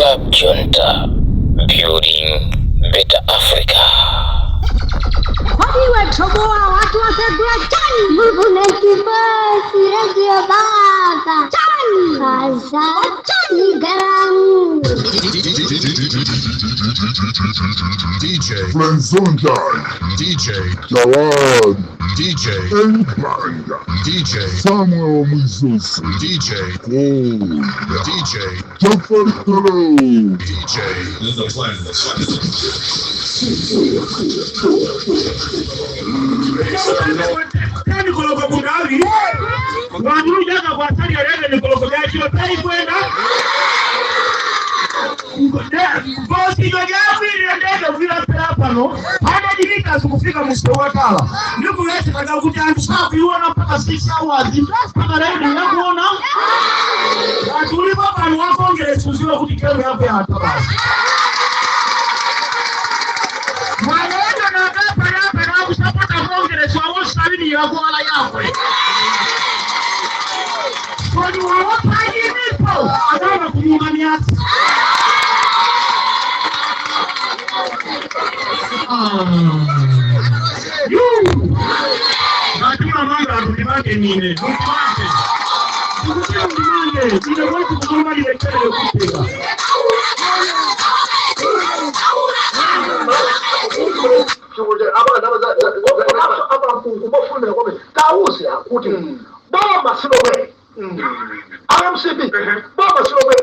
Club Junta, building better Africa. Kodi iwe Thobowa watu wasegula chani? Movement Voice Radio Baba. Chani. Kaza Chani. Garam. DJ, Flenzonjai, DJ, Jawad, DJ, Elbanga, DJ, Samuel Mizusi, DJ, Gold, DJ, Jafar Hello, DJ. The planet. Tani koloko kundavi wandirujaga kwatali alele nikoloko byakiro tali kwenda bosigo lyakwirira ndege kuvira pano anadilika kufika musewatala ndikuwesekaga kuti anthu sakuiona mpaka 6 hours mpaka lero yakuona anthu ulipo pano wa Congress uziwe kuti kero yako yatha basi. Mwanaenda nakapa yapa nakusapota Congress wawosabini yakuwala yakwe kodi wawopanyinipo agamba kunyuma myatsi. Natuma manga atulimange nine mulimange ukuti mulimange ine kwetu kukuluma lilekelele kupika. Kumafundira kwame tauze kuti boma silomwe RMCP boma silomwe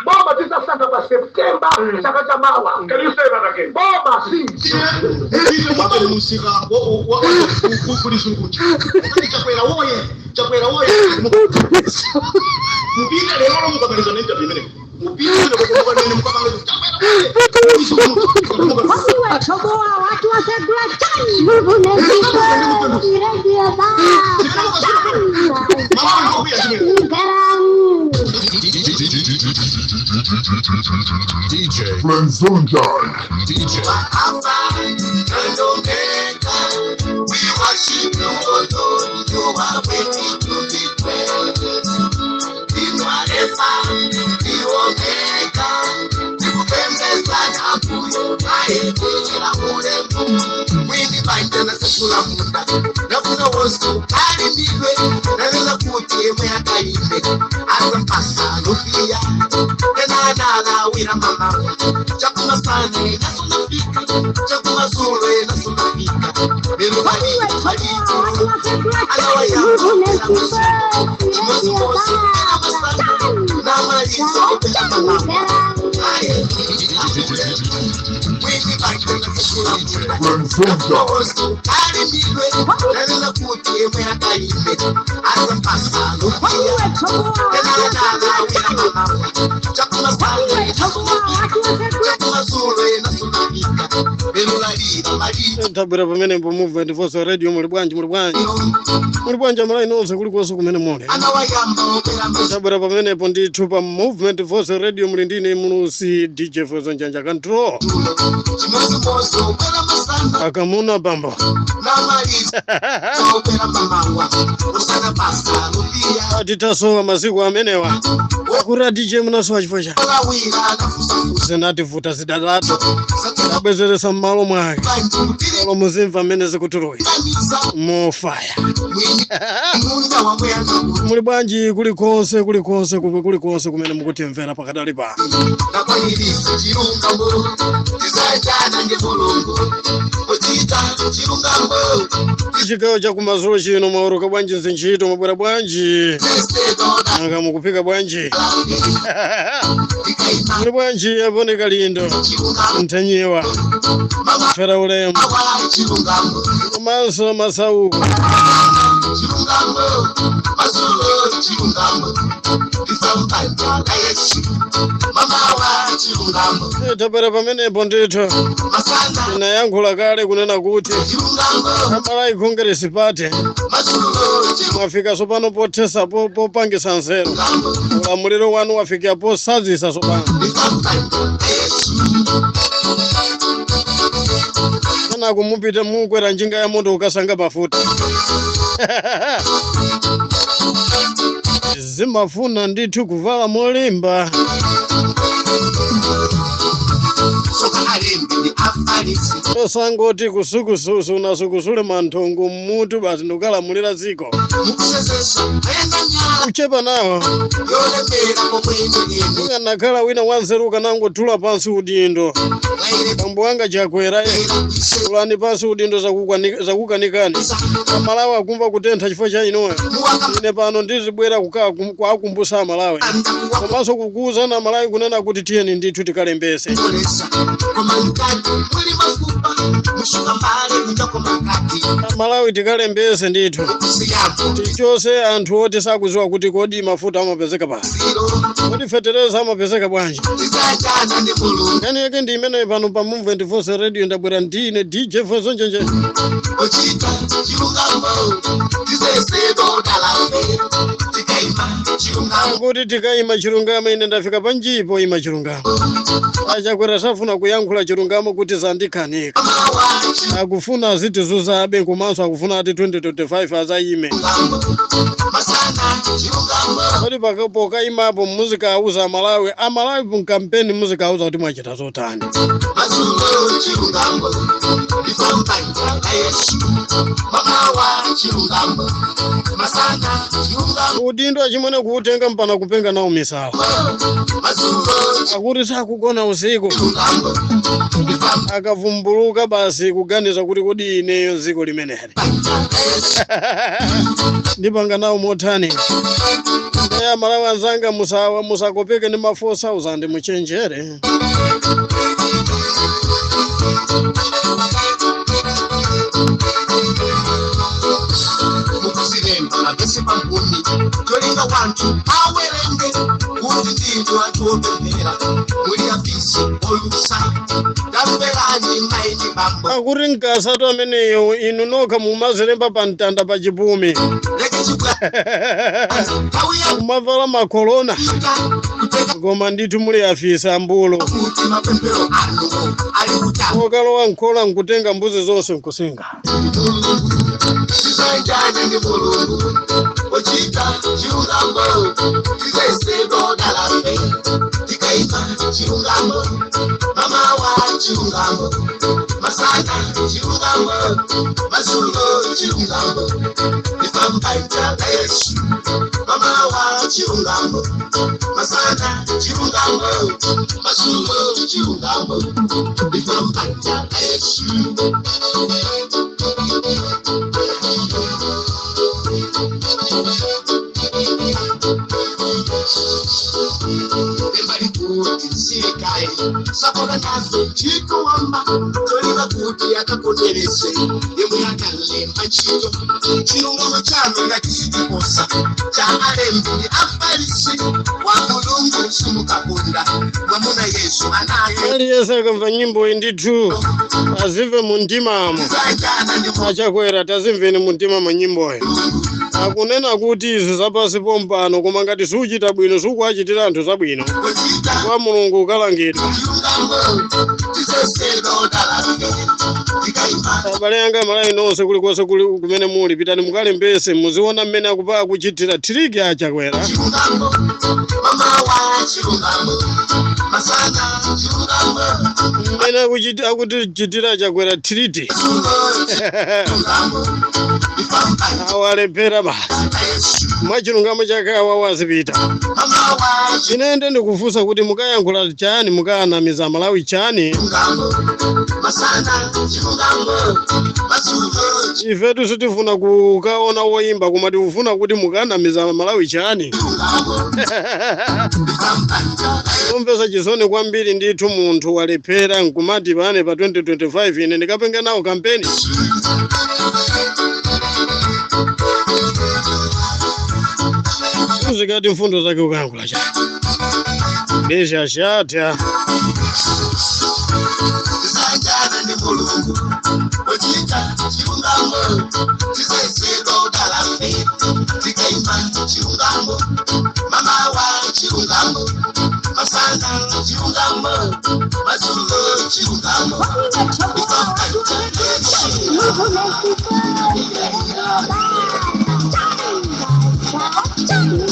boma tizasankha pa September chaka cha mawa. Can you say that again? Boma si Mwabale musika kulisungucha Chakwera woye, Chakwera woye. Mupita lero mukapaliza nenda pimene mupita lero mukapanga Chakwera woye Kodi iwe Thobowa watu wasegula chani? Movement Voice Radio Baba. Garam. DJ, Flenzonjai, DJ, Kodi iwe Thobowa watu wasegula chani? Movement Voice Radio Baba. Garam. Flenzonjai, Kodi iwe Thobowa watu wasegula chani? Kodi iwe Thobowa watu wasegula Tabwera pamene po Movement Voice Radio. Muli bwanji? Muli bwanji? Muli bwanji amalayi nonse kulikonse kumene muli? Tabwera pamenepo ndithu pa Movement Voice Radio. Muli ndine mulusi DJ Voice Njanja Control akamuna bambo. Atitasowa masiku amenewa akura DJ munasowa chifo cha zinativuta zidalato tabwezeresa m'malo mwake olo muzimva mmene zikutuluka mofaya. Muli bwanji kulikonse kulikonse kulikonse kumene mukutimvera pakadali pano? Nakwaniritsa chilungamo tisachana ndi Mulungu uchita chilungamo. Chigawo cha kumadzulo chino mwauluka bwanji zintchito? Mwabwera bwanji? Nanga mukupika bwanji? Muli bwanji apone Kalindo Mthanyiwa fera ulemu komanso Masauko? Chilungamo masulo chilungamo isambanja kayesu mamawa chilungamo. Tabwera pamenepo ndithu. Masana. Tinayankhula kale kunena kuti chilungamo a Malawi Congress Party masulo mwafika sopano pothesa popangisa nzeru. Ulamuliro wanu wafikira posazisa sopano. Isambanja kayesu. Kana kumupita mukwera njinga ya moto ukasanga mafuta zimafuna ndithu kuvala molimba. Soka alembi ndi afarisi. Osangoti kusukususu unasukusule manthongo mmutu basi ndikukalamulira dziko. Mukusezesa ayenda nyala Kuchepa nawo. yolemera pomweneyene. Ukanakhala wina wanzeru ukanangothula pansi udindo. Bambo wanga Chakwera, tulani pansi udindo, zakukanikani. Amalawi akumva kutentha chifukwa cha inuyo. Ine pano ndizibwera kukakumbusa Amalawi komanso kukuwuzana Amalawi kunena kuti tiyeni ndithu tikalembese. Koma mkati muli mafupa mushuka mbale kunjakoma mkati. Amalawi, tikalembese ndithu. Siyambo. Tichose anthu oti sakuziwa kuti kodi mafuta amapezeka pasi, kodi fetereza amapezeka bwanji. Tizachana ndi Mulungu. Nkhani yake ndi imeneyo pano pa Movement Force Radio. Ndabwera ndine DJ Fozo Njenje. Ochita chilungamo tizesedwa udalafe tikaima chilungamo. Kuti tikayima chilungamo. Ine ndafika panjipo ima chilungamo. Achakwera safuna kuyankhula chilungamo kuti zandikhanika. Mawa. Akufuna azitizuzabe komanso akufuna ati 2025 azayime. Chilungamo masana chilungamo. Kodi pokayimapo muzikauza Amalawi, Amalawi mkampeni muzikauza kuti mwachita zotani? Madzulo chilungamo ndifambanja la Yesu. Mamawa chilungamo masana chilungamo. Udindo achimwene kuutenga mpana kupenga nawo misala. Madzulo. Akuti sakugona usiku. Chilungamo ndifambanja Akavumbuluka basi kuganiza kuti kodi ineyo dziko limeneli la Yesu. Ndipanga nawo motani? Eya, Malawi anzanga, musakopeke ndi ma 4000, muchenjere. Mukuzilemba mavesi pamphumi tolinga wanthu awerenge kuti ndinu anthu opemphera muli afisi olusa. Tamverani mayi bambo. Akuti mkasatu ameneyo, inu nokha mumazilemba pa mtanda pa chipumi. Leke chibwa nthawi ya Kumavala makolona. kuita kuteka. Koma ndithu muli afisa ambulo. Kuti mapemphero anu ali kutamba. Okalowa nkhola nkutenga mbuzi zonse nkusinga. Tisanjane ndi Mulungu ochita chilungamo tizesedwa odalafe tikaima chilungamo. Mamawa chilungamo masana chilungamo madzulo chilungamo ndifambanja la Yesu. Mamawa chilungamo masana chilungamo madzulo chilungamo ndifambanja la Yesu. Embali kuti nsirikali sakola nazo chikuwamba toliva kuti akakonderese yemwe yakalemba ntchito chilungamo chanu ngati sichikosa cha alembi ndi afarisi wa Mulungu simukakunda mwamuna Yesu anaye. Aliyense akamva nyimbo iyi ndithu azimve mu mtimamo. Tizanjana ndi Achakwera, tazimveni mu mtima mwa nyimboyo. Akunena kuti izi zapasi pompano, koma ngati suchita bwino, sukuachitira anthu zabwino, kuchita kwa Mulungu ukalangidwa. Chilungamo tizesedwa odalafe tikaima. Abale anga Malawi nonse, kulikonse kuli kumene muli, pitani mukalembese, muziona mmene akupa akuchitira trick Achakwera. Chilungamo mamawa chilungamo masana chilungamo. Mmene akutichitira Achakwera trick. Madzulo chilungamo ndifambanja Awalephera basi. la Yesu. Mwachilungamo chake awa wazipita. Mamawa. Ine nde ndikufunsa kuti mukayankhula chani, mukaanamiza Malawi chani? Chilungamo masana chilungamo madzulo. Ifetu sitifuna kukaona woyimba, koma tikufuna kuti mukanamiza Malawi chani? Chilungamo ndifambanja la Kumvesa chisoni kwambiri ndithu, munthu walephera nkumati pane pa 2025 ine ndikapenga nawo kampeni. Uzikati mfundo zake ukayankhula chani? Beshashatya. Tisanjana ndi Mulungu ochita chilungamo tizesedwa udalafe tikaima chilungamo. Mamawa chilungamo masana chilungamo madzulo chilungamo ndifambanja la Yesu. Thank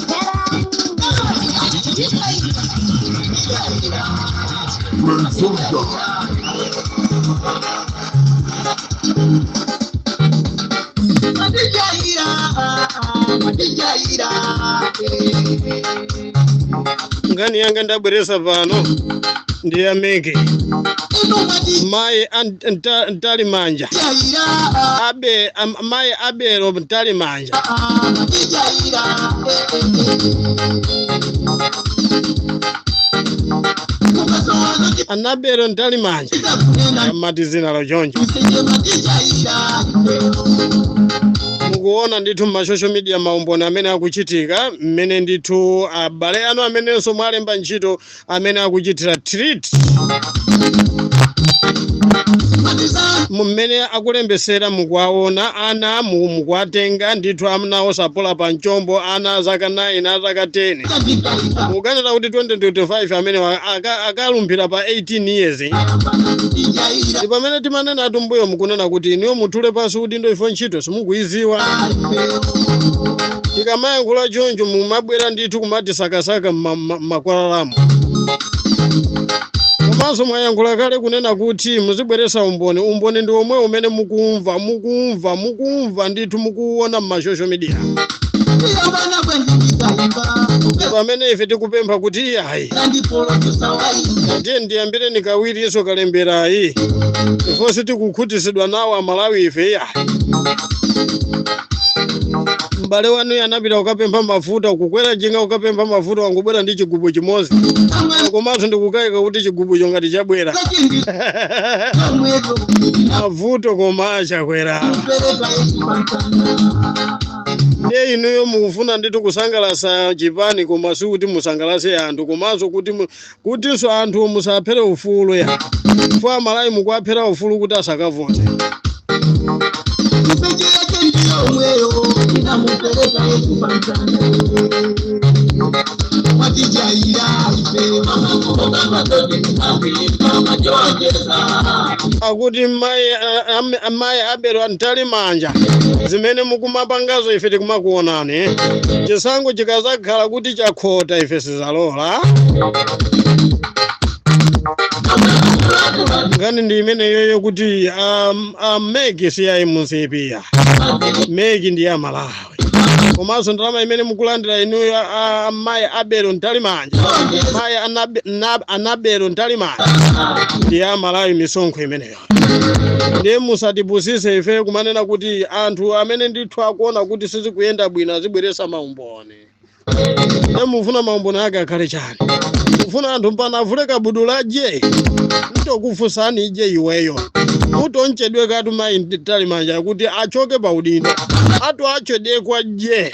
you. Plezonda. Nkhani yanga ndabweresa pano ndi ya MEC. Mayi Mtalimanja abe mayi Abelo Mtalimanja anabelo Mtalimanja amati zina lochonjo. Mukuona ndithu mma social media maumboni amene akuchitika, mmene ndithu abale anu amenenso mwalemba ntchito amene akuchitira treat, mmene akulembesera. Mukuwaona ana, mukuwatenga ndithu ana osapola pa mchombo, ana zaka 9, azaka 10. Mukuganiza kuti 2025 amene akalumphira pa 18 years? Ndi pamene timanena atumbuyo, mukunena kuti inuyo muthule pansi udindo, ifo ntchito simukuiziwa. Tikamayankhula choncho mumabwera ndithu kumati sakasaka mmakwalalamo. Komanso mwayankhula kale kunena kuti muzibweresa umboni. Umboni ndi omwe umene mukumva, mukumva, mukumva ndithu, mukuwona mma social media. Pamene ife tikupempha kuti iyayi, ndiye ndiyambireni kawirinso kalemberayi, ifonse tikukhutisidwa nawo Amalawi ife. Iyayi, m'bale wanu anapita kukapempha mafuta, kukwera njinga kukapempha mafuta, wangobwera ndi chigubu chimodzi. Komanso ndikukayika kuti chigubucho ngati chabwera mavuto, koma achakwera. Ndiye inuyo mukufuna ndithu kusangalasa chipani, koma sikuti musangalase anthu, komanso kuti kutinso anthu musaphere ufulu ya fo Amalawi, mukuwaphera ufulu kuti asakavote. Miseche yake ndiyo mweyo inamupereka Yesu pamtanda mwatijaira ife. Akuti mayi mayi Abelo Mtalimanja, zimene mukumapangazo ife tikumakuonani. Chisankho chikazakhala kuti chakhota, ife sizalola. Nkhani ndi imeneyoyo kuti MEC si ya MCP ya, MEC ndi ya Malawi. Komanso ndalama imene mukulandira inuyo, mayi Abelo Mtalimanja, mayi Anabelo Mtalimanja, ndi ya Malawi, misonkho imeneyo. Ndiye musatipusise ife kumanena kuti anthu amene ndithu akuona kuti sizikuyenda bwino azibweresa maumboni. Ndiye mufuna maumboni ake akhale chani? Mufuna anthu mpana avule kabudula je? Ntokufunsani ije iweyo, mutonchedwe katu mayi Mtalimanja kuti achoke pa udindo, atu achedekwa je?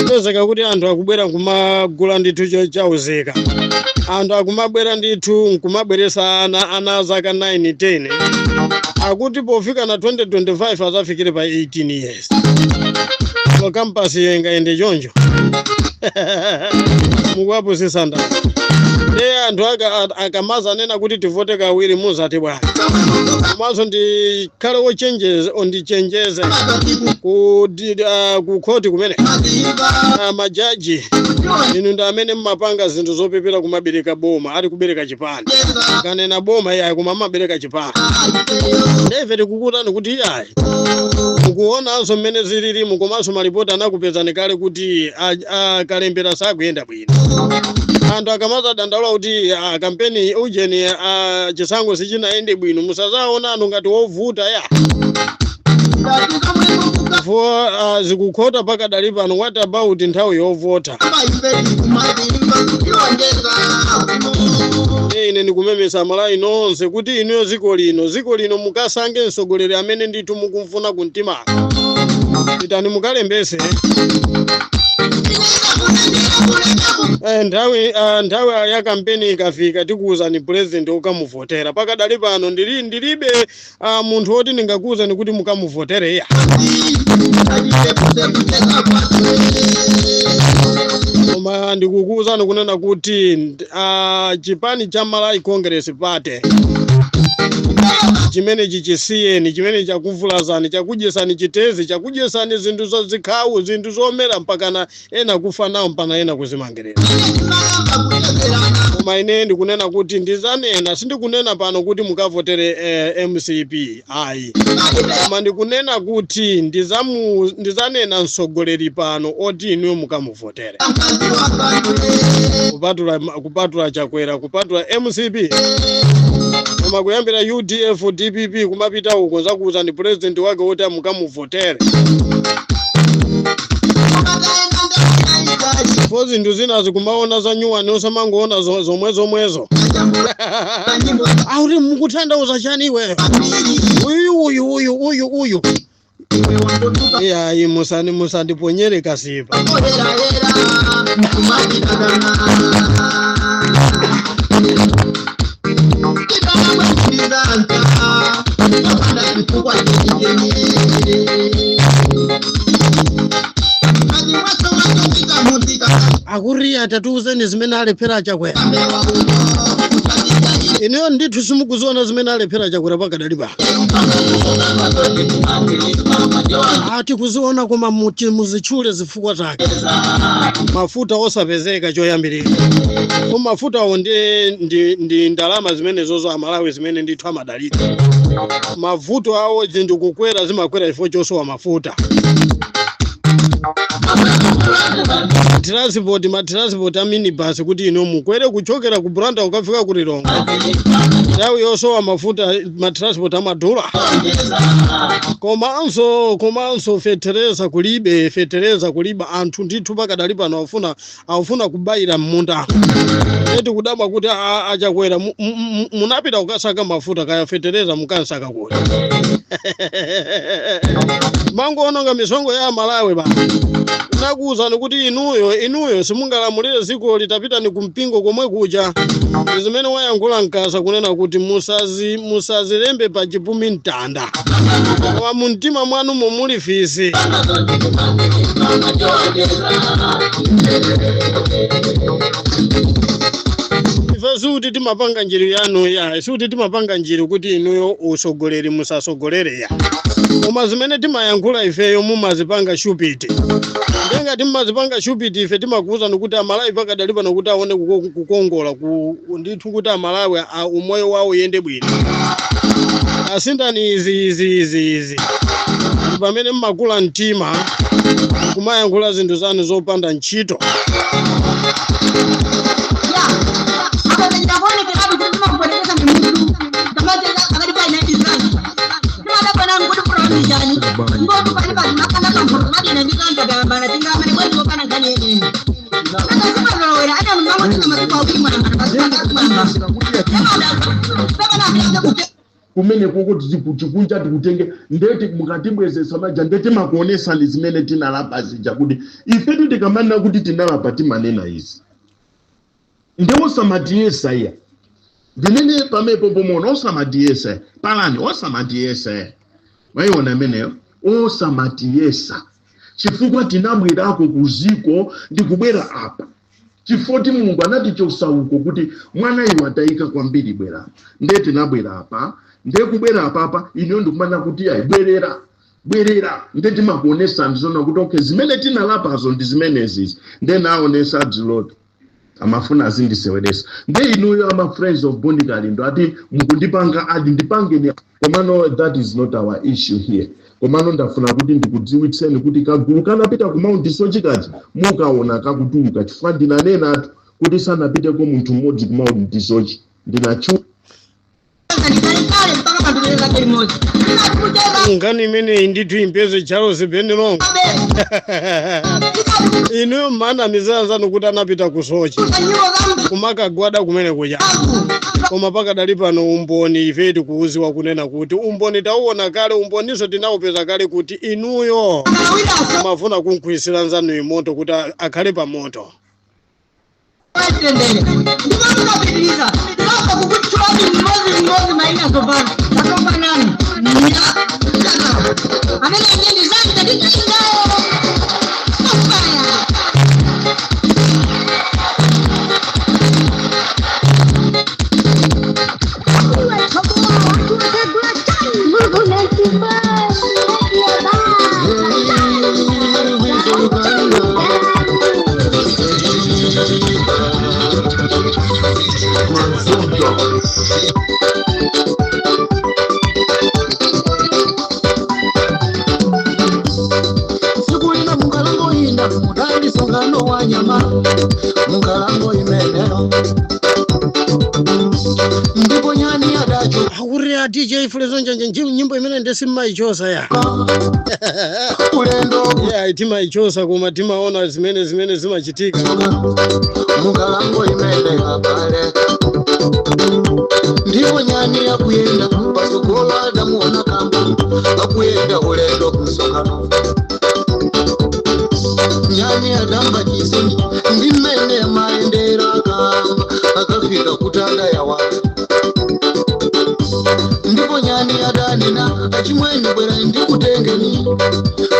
Pezeka kuti anthu akubwera nkumagula ndithu chauzika, anthu akumabwera ndithu nkumabweresa ana, ana zaka 9, 10, akuti pofika na 2025 azafikire pa 18 years. So campus iyo ingayende choncho? Mukuwapusisa ndani? Ndiye anthu akamazanena kuti tivote kawiri, muzati bwana? Komanso ndikhale wochenjeza, ondichenjeze ku khoti kumene majaji inu ndi amene mmapanga zinthu zopepera kumabereka boma, ali kubereka chipani, kanena boma iyayi, koma mmabereka chipani. Ndife tikukutani kuti iyayi, mukuonanso mmene zililimu. Komanso malipoti anakupezani kale kuti kalembera sakuyenda bwino. Anthu akamazadandaula kuti kampeni ujeni, chisankho sichinayende bwino, musazaona anthu ngati wovuta ya fo zikukhota pakadali pano. What about nthawi yovota? Ine ndikumemesa Amalawi nonse kuti inuyo ziko lino mukasange mtsogoleri amene ndithu mukumfuna kumtima. Pitani mukalembese. Nthawi ya kampeni ikafika, tikuwuzani president okamuvotera. Pakadali pano ndilibe munthu woti ndingakuwuzani kuti mukamuvotere iya, koma ndikukuwuzani kunena kuti chipani cha Malawi Congress Party. Chimenechi chisiyeni, chimene chakuvulazani, chakudyesani chitezi, chakudyesani zinthu zazikhawu, zinthu zomera, mpakana ena kufa nawo, mpaka ena kuzimangirira. Koma ine ndikunena kuti ndizanena, sindikunena pano kuti mukavotere MCP, ayi, koma ndikunena kuti ndizanena mtsogoleri pano oti inuyo mukamuvotere, kupatula Chakwera, kupatula MCP. Koma kuyambira UDF, DPP, kumapita uko, nzakuwuzani president wake woti mukamuvotere. Po zinthu zinazi kumaona za nyuwani, osamangoona zomwe zomwezo. Auti mukutanthauza chani iweyo? Uyu, uyu, uyu, uyu, uyu. Iyayi, musandiponyere kasipa. Akuriya, tatiuzeni zimene alephera Chakwera. Ineyo ndithu simukuziona zimene alephera Chakwera pakadali pa. Ati kuziona, koma muzitchule zifukwa zake. Mafuta osapezeka choyambirira. Koma mafutawo ndi ndalama zimene zozo Amalawi zimene ndithu amadalira. Mavuto awo, zinthu kukwera, zimakwera chifukwa chosowa mafuta. Transport, ma transport a minibus, kuti ino mukwere kuchokera ku Blantyre ukafika ku Lilongwe, nthawi yosowa mafuta ma transport amadula. Komanso fetereza kulibe, fetereza kulibe. Anthu ndithu pakadali pano afuna kubayira m'munda. Eti kudabwa kuti aChakwera munapita kukasaka mafuta kaya fetereza, mukansaka kuti mangoononga misongo ya Malawi ba. Nakuwuzani kuti inuyo simungalamulire dziko. Litapitani kumpingo komwe kuja. Zimene wayankhula Mkasa kunena kuti musazilembe pa chipumi mtanda, koma mumtima mwanu mumuli fisi. Ife sikuti timapanga njiri yanu ya, sikuti timapanga njiri kuti inuyo usogoleri musasogolere ya, koma zimene timayankhula ifeyo mumazipanga shupiti. Ndengati mumazipanga shupiti, ife timakuwuzani kuti Amalawi pakadali pano kuti aone kukongola ndithu, kuti Amalawi umoyo wawo uyende bwino, asindani izi, izi, izi, izi. Ndi pamene mmakula mtima kumayankhula zinthu zanu zopanda ntchito. Ya, apa ndakuonekeratu kuti timakupwetekesa ndi mutu kamateka pakati pa ine ndi zanga. Timadabwana ngoti fulani chani ngoti pali pali makanda pamphuro madina ndi zanga kayambana tingamane bwezi wopana nkhani yenene. Saka zimazolowera ati anthu mangoteka masiku awiri mwayambana pasipanga kumwamba. Kumene koko tichikunja tikutenge ndeti mukatibwezesa maja, ndeti makuonesani zimene tinalapa zija, kuti ifetu tikamanena kuti tinalapa timanena izi. Nde osamatiyesa iya, ndinene pamepo pomona, osamatiyesa palani, osamatiyesa. Mwayiona imeneyo? Osamatiyesa, chifukwa tinabwerako kuziko ndikubwera apa chifukwa ti Mulungu anatichosa uko kuti mwana iwe atayika kwambiri, bwera apa. Nde tinabwera apa, nde kubwera apapa ineyo ndikumana kuti ayi, bwerera, bwerera. Nde timakuonesa ndizona kuti okay, zimene tinalapazo ndi zimenezi. Nde naonesa dzuloto amafuna azindiseweresa. Nde inuyo ama Friends of Bon Kalindo ati mukundipanga adi ndipangeni, komano that is not our issue here. Komano ndafuna kuti ndikudziwitseni kuti kagulu kanapita ku Mount Soche kaja mukaona kakutuluka, chifukwa ndinanenatu kuti sanapiteko munthu mmodzi ku Mount Soche, ndinachu Kalekale mpaka panduleza limodzi. Nkhani imeneyi ndithu impeze Charles Ben Longwe. Inuyo mmana mizanzanu kuti anapita ku Soche kumakagwada kumene kuja, koma pakadali pano umboni ife tikuuziwa kunena kuti umboni tauona kale, umboniso tinawupeza kale kuti inuyo mafuna kunkhwisira nzanuyi moto kuti akhale pa moto. Tendere ndipo tukapitiriza sasa kukutchulani mmodzi mmodzi maina. Tsopano tatopanani amene ndi zanga titaingayo ofaya. Munkalango imeneyo ndipo nyani adacho Akuti a DJ Fulezo Njanje, nyimbo imene ndesimmaichosa ya ulendo yeah, timaichosa koma timaona zimene zimachitika. Munkalango imene abale, ndipo nyani akuyenda pasogolo adamuona kamba akuyenda ulendo kumsonkhano. Nyani adamba chisoni ndi mmene amayendera kamba akafika kutanda yawa, ndipo nyani adanena, "Achimwene, bwera ndikutengeni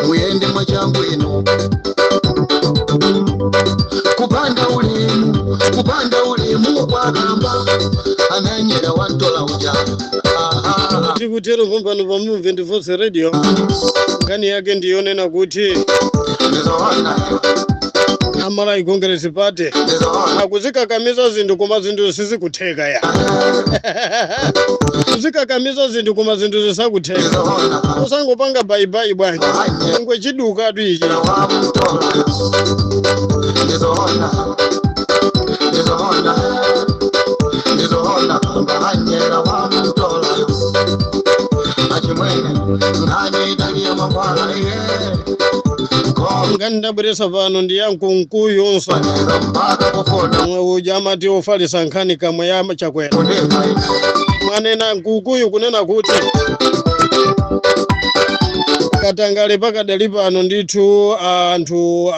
muyende mwachangu ino." Kupanda ulemu, kupanda ulemu kwakamba ananyera wantola uja. Aha. Tikutero pompano pa Movement Voice Radio, nkhani yake ndiyonena kuti Ndizoona. Amalawi Congress Party Ndizoona. akuzikakamiza zinthu koma zinthu sizikutheka ya, kuzikakamiza zinthu koma zinthu zisakutheka. Ndizoona. Usangopanga baibai bwanji, ngwe chidukatu ichi. Wamtola. Ndizoona, ndizoona, ndizoona kamba hanyera wamtola. Achimwene, nkhani idaliya mangwala iye. Nkhani ndabweresa pano ndi ya Mkunkuyunso. Kompanero mpaka kufuna Mwe uja amati ofalisa nkhani kamwe ya Chakwera. Kundeka. Mwanena Mkunkuyu kunena kuti katangale pakadali pano ndithu anthu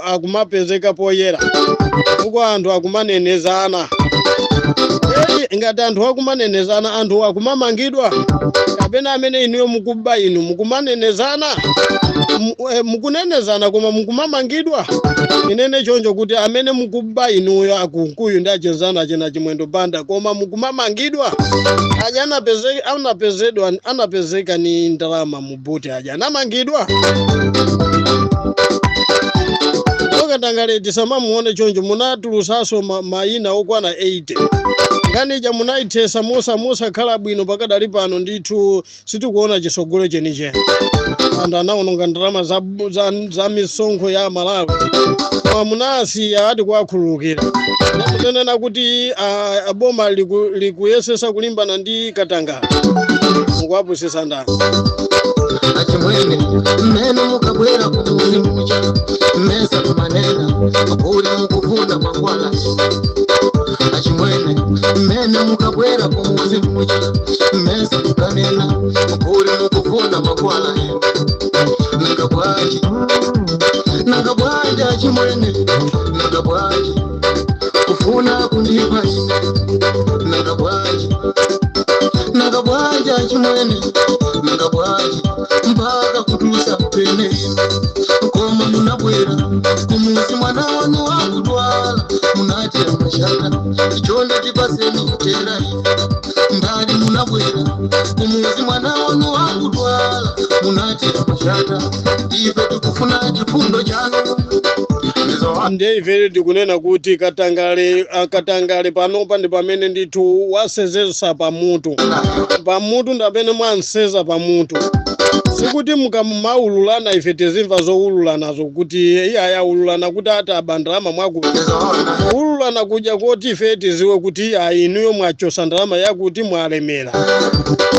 akumapezeka poyera uko, anthu akumanenezana. Edi ngati anthu akumanenezana, anthu akumamangidwa, kapena amene inuyo mukuba inu mukumanenezana, mukunenezana koma mukumamangidwa. Inene choncho kuti amene mukuba inuyo aKunkuyu ndi achenzano achena Chimwendo Banda, koma mukumamangidwa. Aja anapezedwa, anapezeka ni ndalama mubuti, aja anamangidwa. Katangale tisamamuone choncho. Munatulusaso mayina okwana 80, nkhani munayithesa mosakhala bwino. Pakadali pano ndithu sitikuona chisogolo chenicheni. Anthu anaononga ndalama za misonkho ya Malawi, koma munasiya ati kuwakhululukira. Muzenena kuti boma likuyesesa kulimbana ndi katangale, mukuwapusisa ndani? Achimwene, mmene mukabwera kumuzi mucha mmesa kumanena kuli mukufuna mangwala? Achimwene, mmene mukabwera kumuzi mucha mmesa kukanena kuli mukufuna mangwala? Nanga bwanji, nanga bwanji achimwene, nanga bwanji kufuna kundipa ine? Nanga bwanji, nanga bwanji achimwene, nanga bwanji mpaka kutusa pene? Koma munabwera kumuzi mwana wanu wakudwala, munatera mashaka, chonde tipaseni tera. Ndali munabwera kumuzi mwana wanu wakudwala, munatera mashaka, ife tikufuna chifundo chanu. Ndiye ife tikunena kuti katangale, katangale panopa ndi pamene ndithu wasezesa pamutu, pamutu ndapene mwanseza pamutu. Sikuti mukammaululana ife tizimva zoululanazo kuti iye ayaululana kuti ati ndalama mwakuti kuululana kuja koti ife tiziwe kuti iya inuyo mwachosa ndalama yakuti mwalemera,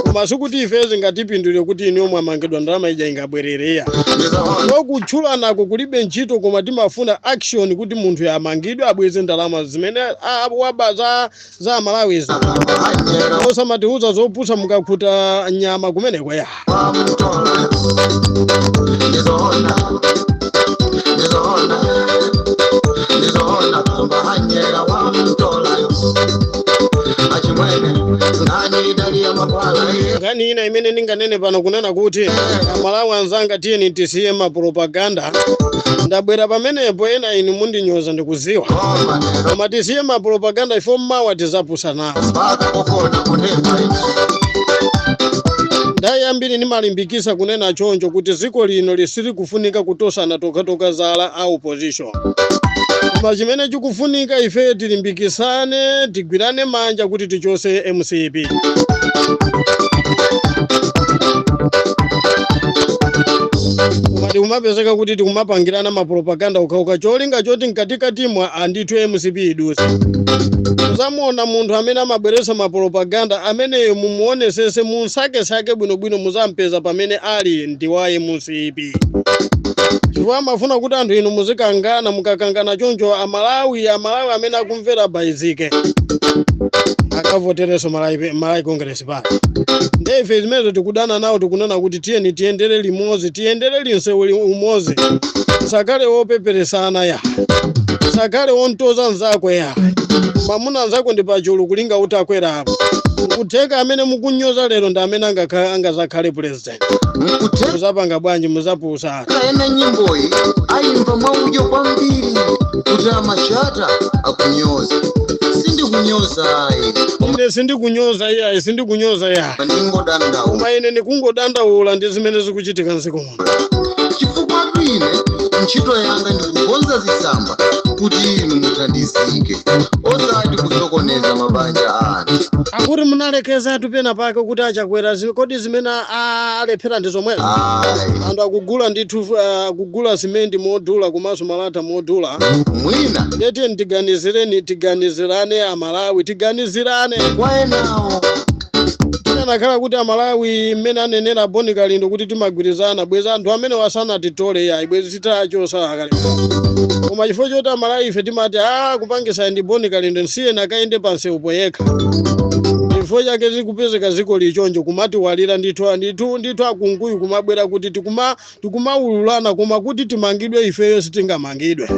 koma sikuti ife zingatipindulire kuti inuyo mwamangidwa, ndalama ija ingabwerere iya. Kutchulanako kulibe ntchito, koma timafuna action kuti munthu amangidwe, abweze ndalama zimene waba za Malawizo. Osamatiuza zopusa mukakhuta nyama kumeneko ya. Ndizoona, ndizoona, ndizoona kamba hanyera wamtolayo. Achimwene, nkhani idaliya makwala. Nkhani ina imene ndinganene pano kunena kuti Amalawi anzanga, tiyeni tisiye mapropaganda. Ndabwera pamenepo, ena inu mundinyoza ndikuziwa, koma tisiye mapropaganda ifo, mmawa tizapusa nawo. Mpaka kufuna kundipa. Ndayi ambiri ndimalimbikisa kunena choncho kuti dziko lino lisiri kufunika kutosana tokatoka zala a opposition, koma chimene chikufunika ife tilimbikisane, tigwirane manja kuti tichose MCP. Koma Tikumapezeka kuti tikumapangirana mapropaganda okhaokha, cholinga choti mkatikatimwa andithu MCP idutse. Muzamuona munthu amene amabweretsa mapropaganda ameneyo, mumuonesese, munsakesake bwinobwino, muzampeza pamene ali ndi wa MCP, chifukwa amafuna kuti anthu inu muzikangana. Mukakangana choncho, Amalawi amene akumvera baizike akavoterenso Malawi Congress Party. Nde ife zimenezo tikudana nawo. Tikunena kuti tiyeni tiyendere limodzi, tiyendere linsewu umodzi, sakale wopeperesana ya, sakale wontoza nzako ya. Mamuna nzako ndi pachulu kulinga utakwera apo. Nkutheka amene mukunyoza lero ndi amene angazakhale president. Nkutheka Muzapanga bwanji? Muzapusa. Ena nyimboyi ayimva mwaudyo kwambiri kuti amashata akunyoza. Sindikunyoza ayi, koma Ine sindikunyoza iyayi, sindikunyoza iyayi, ndingodandaula. Koma ine ndikungodandaula ndi zimene zikuchitika mdziko muno. Chifukwa ine ntchito yanga ndikukonza zitsamba kuti inu muthandizike, osati kusokoneza mabanja anu. Akuti munalekezatu pena pake kuti achakwera kodi zimene alephera ndi zomwezo? Ayi. Anthu akugula ndithu, akugula simenti modula komanso malata modula. Mwina Ndetiye tiganizireni, tiganizirane Amalawi, tiganizirane. Kwa enawo Tikanakhala kuti Amalawi mmene anenera Boni Kalindo kuti timagwirizana, bweza anthu amene wasanatitole yayi, bwezi titachosa akale. Koma chifukwa choti Amalawi ife timati a kupangisa ndi Boni Kalindo, nsiyeni akayende pansewu poyekha, chifukwa chake zikupezeka ziko lichoncho kumati walira ndithu, ndithu, ndithu. Akunkuyu kumabwera kuti tikumaululana, koma kuti timangidwe ifeyo sitingamangidwe.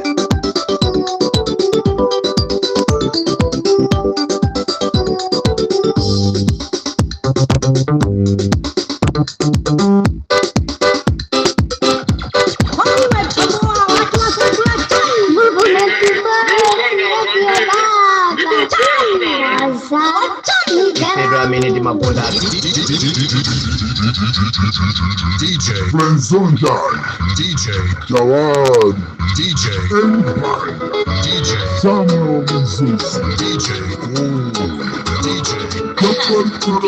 Ifetu amene timakonda DJ Frenzonjai, DJ Jawad, DJ Empire, DJ Samuel Mzuzu, DJ DJ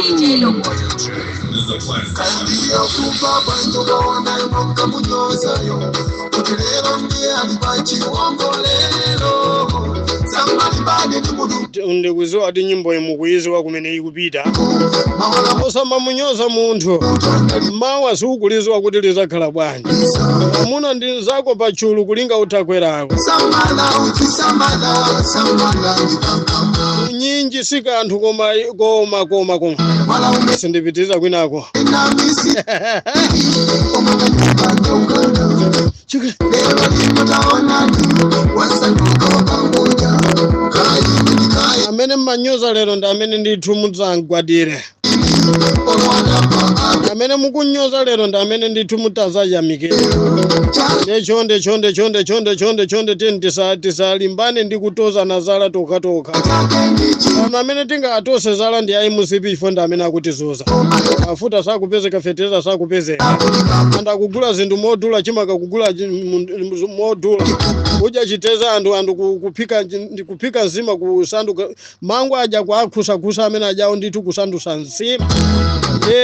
DJ Kandiyokuva bantu bona mukamunyozayo kuti lero ndiye ali pachiwongolero samalimbane ndi munthu. Ndikuziwa kuti nyimbo iyi mukuyiziwa kumene ikupita. Osamamunyoza munthu, mawa siukuliziwa kuti lizakhala bwanji. Amuna ndi nzako pachulu kulinga utakwerako. Samala uchisamala, samala ndikankama. Nyinji si kanthu, koma koma koma koma sindipitiriza kwinako. Namisi omakanyumbanyaukana lero ndikutaonani wasanduka wakangoja kayi. Amene mmanyoza lero ndi amene ndithu mudzangwadire. Amene mukunyoza lero ndi amene ndithu mutazayamikire. Nde chonde, chonde, chonde, chonde, chonde, chonde, tiyeni tisalimbane ndi kutoza zala tokhatokha. Pano amene tingatose zala ndi a MCP, ifo ndi amene akutizuza. Mafuta sakupezeka, fetereza sakupezeka, anthu akugula zinthu modula, chimanga kugula modula, kudya chiteza, anthu kuphika nsima kusanduka mango aja kuakhusakusa amene ajawo ndithu kusandusa nsima.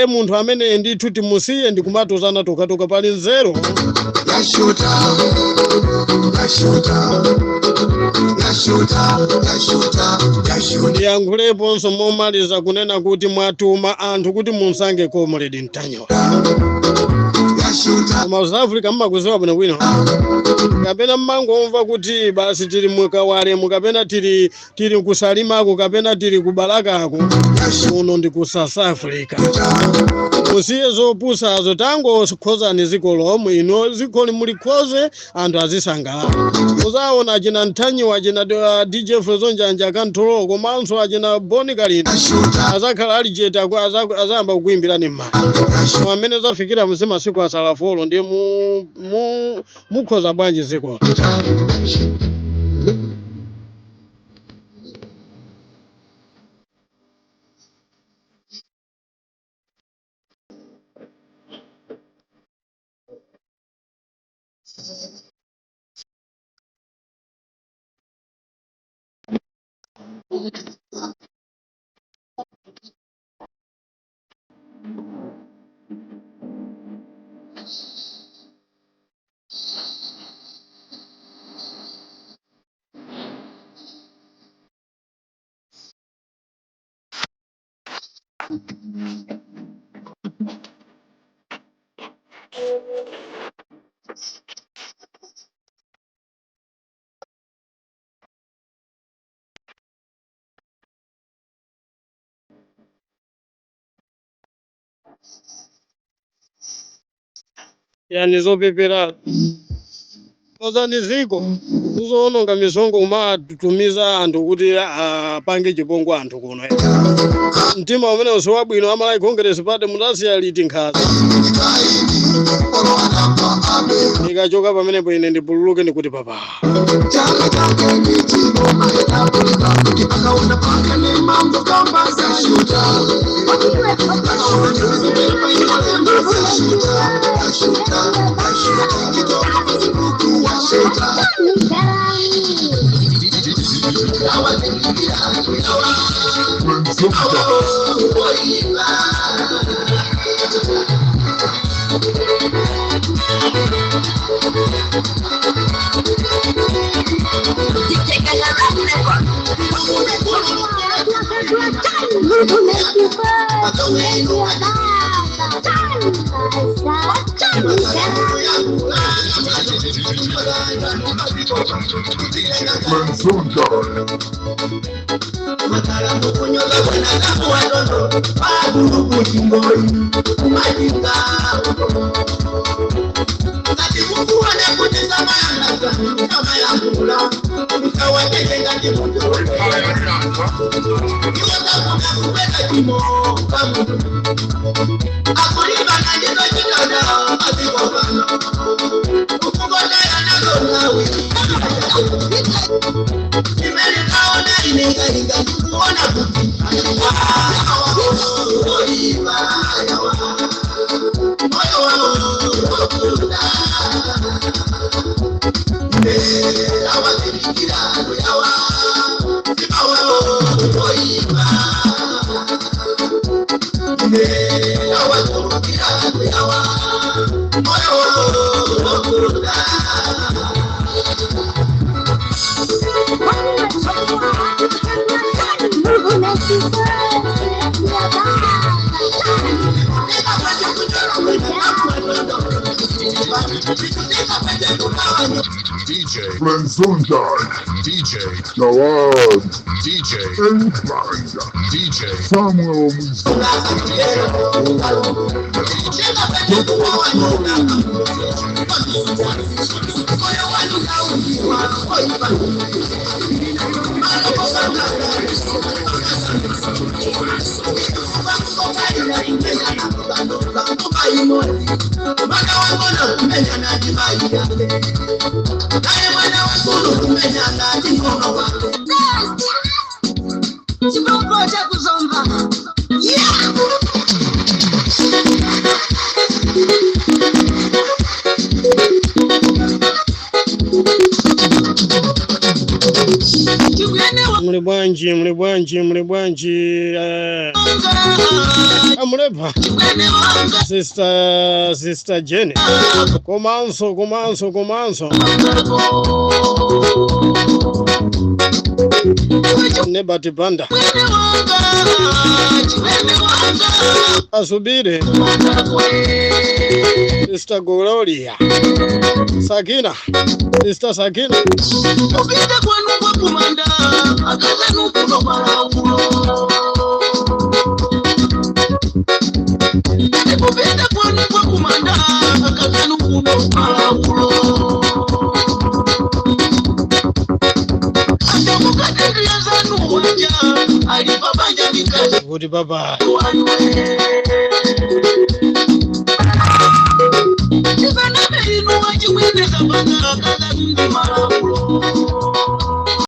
E munthu amene ndithu timusiye ndikumatozana tokatoka, pali nzeru? Yashuta, yashuta, yashuta, yashuta, yashuta. Ndiyankhuleponso momaliza kunena kuti mwatuma anthu kuti munsange Comrade Ntanyiwa. Yashuta. Koma South Africa mmakuziwa bwinobwino kapena mmangomva kuti basi tili mukawalemu, kapena tili kusalimako, kapena tili kubalakako? Kuno ndi ku South Africa. Musiye zopusazo, tangokhozani ziko lomwe ino, zikoli mulikhoze, anthu azisangalala. Muzaona achina Ntanyiwa, achina DJ Frezonjanja akantolo, komanso achina Boni Kalindo azakhala ali chete, azayamba kukuimbirani mmanja. Koma amene zafikira musi masiku asala 4, ndiye mukhoza bwanji ziko? Yani zopepera ozani ziko uzoononga misongo umatumiza anthu kuti apange chipongwe anthu kuno. Mtima umene usiwabwino. Amalawi Congress Party, mudasiya liti nkhanza? Nikachoka pamenepo ine ndipululuke, ndikuti papa. Chaka chake ndichino akaona paka nemambo kamba zashuta. DJ Flenzonjai, DJ Jawad, DJ Empire, DJ Samuel Muzi. Chiboko cha kuzomba. Yeah! Muli bwanji, muli bwanji, muli bwanji? Amulepha Sister Jenny, komanso komanso komanso Nebati Banda asubire, Sister Gloria Sakina, Sister Sakina. Upite kwanu kwa kumanda akazanu kuno malaulo. Kupita kwanu kwa kumanda akazanu kuno malaulo. Atamukatendezanu waja alipabanja mikazi kuti baba. Chivanabelino wachimwene kapanga akazanu ndi malaulo.